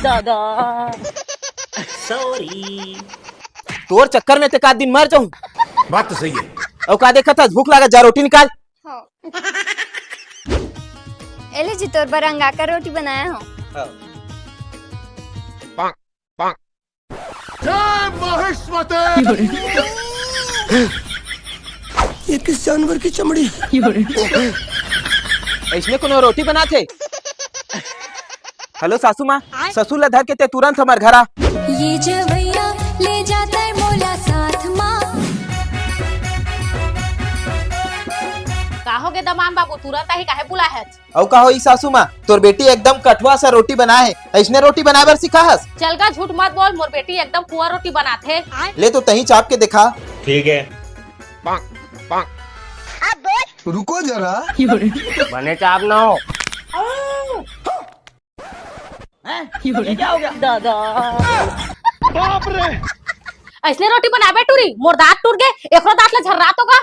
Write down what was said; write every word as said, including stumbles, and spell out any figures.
दादा। तोर चक्कर में ते का दिन मर जाऊं। बात तो सही है। अउ का देखत हस, भूख लागत, जा रोटी निकाल। हाँ। एले जी, तोर बर अंगाकर रोटी बनाया हूँ। जय महेश्वते। ये किस जानवर की चमड़ी? अइसने कोनो रोटी बनाथे? हेलो सासू माँ, ससुर ला धर के ते तुरंत हमर घर आ। ये जवैया ले जाता है मोला साथ माँ। का होगे दमान बाबू, तुरंत आही काहे बुलाए हच? अउ का होई सासू माँ, तोर बेटी एकदम कठवा सा रोटी बनाए हे, अइसने रोटी बनाए बर सिखा हस। चल गा, झूठ मत बोल, मोर बेटी एकदम पुअर रोटी बनाथे। ले तो तहीं चाप के देखा। ठीक है। रुको जरा। बने चाप ना हो। दादा। अइसने रोटी बनाबे टूरी, मोर दांत टूट गे, एकरो दांत ला झर्रा तो गा।